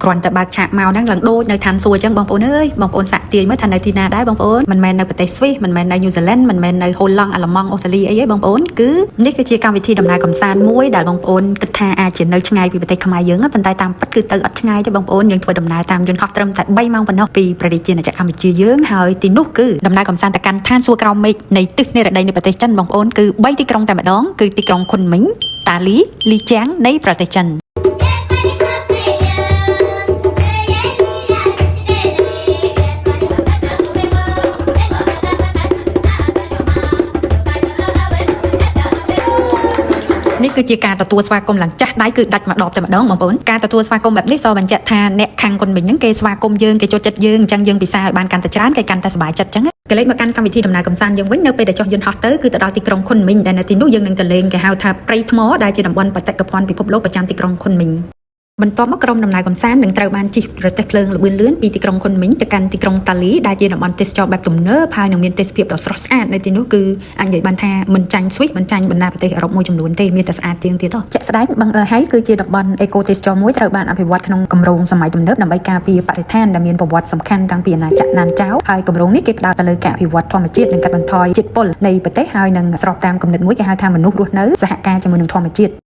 គ្រាន់តែបើកឆាកមកហ្នឹងឡើងដូចនៅឋានសួគ៌អញ្ចឹងបងប្អូនអើយបងប្អូនសាក់ទាយមើលថានៅទីណាដែរបងប្អូនមិនមែននៅប្រទេសស្វីសមិនមែននៅញូហ្សេឡង់មិនមែននៅហូឡង់អាល្លឺម៉ង់អូស្ត្រាលីអីទេបងប្អូនគឺនេះគឺជាកម្មវិធីដំណើរកម្សាន្តមួយដែលបងប្អូនគិតថាអាចជានៅឆ្ងាយពីប្រទេសខ្មែរយើងប៉ុន្តែតាមពិតគឺទៅអត់ឆ្ងាយទេបងប្អូនយើងធ្វើដំណើរតាមយន្តហោះត្រឹមតែ3ម៉ោងប៉ុណ្ណោះពីព្រះរាជាណាចក្រកម្ពុជាយើងហើយទីនោះគឺដំណើរកម្សាន្តទៅកាន់ឋានសួគ៌ក្រោមមេឃនៃទិសនិរតីនៃប្រទេសចិនបងប្អូនគឺ3ទីក្រុងតែម្ដងគឺទីក្រុងខុនមីងតាលីលីជាងនៃប្រទេសចិន នេះគឺជាការទទួលស្វាគមន៍ឡើងចាស់ដៃគឺដាច់មកដបតែម្ដងបងប្អូនការទទួលស្វាគមន៍បែបនេះសបញ្ជាក់ថាអ្នកខាងគុនមិញហ្នឹងគេស្វាគមន៍យើងគេចូលចិត្តយើងអញ្ចឹងយើងពិសាឲ្យបានកាន់តែច្រើនគេកាន់តែសប្បាយចិត្តអញ្ចឹងកលេចមកកាន់កម្មវិធីដំណើរកម្សាន្តយើងវិញនៅពេលដែលចុះយន្តហោះទៅគឺទៅដល់ទីក្រុងខុនមីងដែលនៅទីនោះយើងនឹងទៅលេងគេហៅថាព្រៃថ្មដែលជាតំបន់បេតិកភណ្ឌពិភពលោកប្រចាំទីក្រុងខុនមីងបន្ទាប់មកក្រុមដំណើរកម្សាន្តនឹងត្រូវបានជិះរទេះភ្លើងល្បឿនលឿនពីទីក្រុងខុនមីងទៅកាន់ទីក្រុងតាលីដែលជាតំបន់ទេសចរបែបទំនើបហើយនឹងមានទេសភាពដ៏ស្រស់ស្អាតនៅទីនោះគឺអាចនិយាយបានថាមិនចាញ់ស្វីសមិនចាញ់បណ្ដាប្រទេសអឺរ៉ុបមួយចំនួនទេមានតែស្អាតជាងទៀតហ៎ជាក់ស្ដែងបឹងអឺហៃគឺជាតំបន់អេកូទេសចរមួយត្រូវបានអភិវឌ្ឍក្នុងគម្រោងសម័យទំនើបដើម្បីការពារបរិស្ថានដែលមានប្រវត្តិសំខាន់តាំងពីអាណាចក្រណានចៅហើយគម្រោងនេះគេផ្ដោតទៅលើការអភិវឌ្ឍធម្មជាតិនិងកាត់បន្ថយជាតិពុលនៃប្រទេសហើយនឹងស្របតាមគំនិតមួយគេហៅថាមនុស្សរស់នៅសហការជាមួយនឹងធម្មជាតិ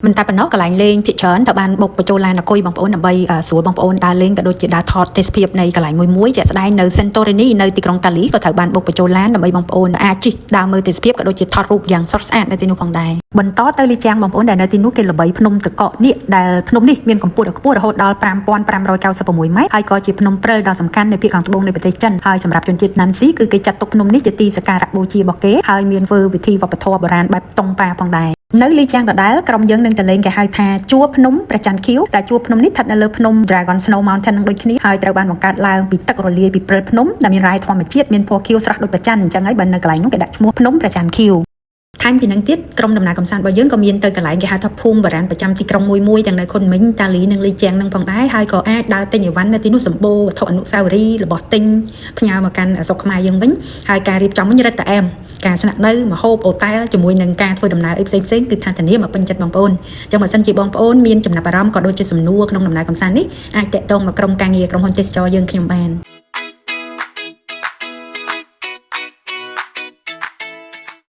មិនតែប៉ុណ្ណោះកន្លែងលេងភាគច្រើនត្រូវបានបុកបញ្ចូលឡានអង្គុយបងប្អូនដើម្បីស្រួលបងប្អូនដើរលេងក៏ដូចជាដើរថតទេសភាពនៃកន្លែងមួយមួយជាក់ស្ដែងនៅ Santorini នៅទីក្រុងតាលីក៏ត្រូវបានបុកបញ្ចូលឡានដើម្បីបងប្អូនអាចជិះដើរមើលទេសភាពក៏ដូចជាថតរូបយ៉ាងស្រស់ស្អាតនៅទីនោះផងដែរបន្តទៅលីជាងបងប្អូនដែលនៅទីនោះគេល្បីភ្នំតកកនេះដែលភ្នំនេះមានកម្ពស់ដ៏ខ្ពស់រហូតដល់5596ម៉ែត្រហើយក៏ជាភ្នំព្រិលដ៏សំខាន់នៅភាគខាងត្បូងនៃប្រទេសចិនហើយសម្រាប់ជនជាតិណាន់ស៊ីគឺគេចាត់ទុកភ្នំនេះជាទីសក្ការៈបូជារបស់គេហើយមានធ្វើពិធីវប្បធម៌បុរាណបែបតុងប៉ាផងដែរនៅលីជាងដដែលក្រុមយើងនឹងទៅលេងគេហៅថាជួរភ្នំព្រះច័ន្ទខៀវដែលជួរភ្នំនេះស្ថិតនៅលើភ្នំ Dragon Snow Mountain នឹងដូចគ្នាហើយត្រូវបានបង្កើតឡើងពីទឹករលាយពីព្រិលភ្នំដែលមានរ៉ែធម្មជាតិមានពណ៌ខៀវស្រស់ដូចព្រះច័ន្ទអញ្ចឹងហើយបើនៅកន្លែងនោះគេដាក់ឈ្មោះភ្នំព្រះច័ន្ទខៀវថែមពីនឹងទៀតក្រុមដំណើរកម្សាន្តរបស់យើងក៏មានទៅកន្លែងគេហៅថាភូមិបុរាណប្រចាំទីក្រុងមួយមួយទាំងនៅខុនមីងតាលីនិងលីជាងនឹងផងដែរហើយក៏អាចដើរទិញអីវ៉ាន់នៅទីនោះសម្បូរវត្ថុអនុស្សាវរីយ៍របស់ទិញផ្ញើមកកាន់ស្រុកខ្មែរយើងវិញហើយការរៀបចំវិញរឹតតែអែមការស្នាក់នៅម្ហូបអូតែលជាមួយនឹងការធ្វើដំណើរអីផ្សេងផ្សេងគឺថាធានាមកពេញចិត្តបងប្អូនអញ្ចឹងបើសិនជាបងប្អូនមានចំណាប់អារម្មណ៍ក៏ដូចជាសំណួរក្នុងដំណើរកម្សាន្តនេះអាចតាក់ទងមកក្រុមការងារក្រុមហ៊ុនទេសចរយើងខ្ញុំបាន។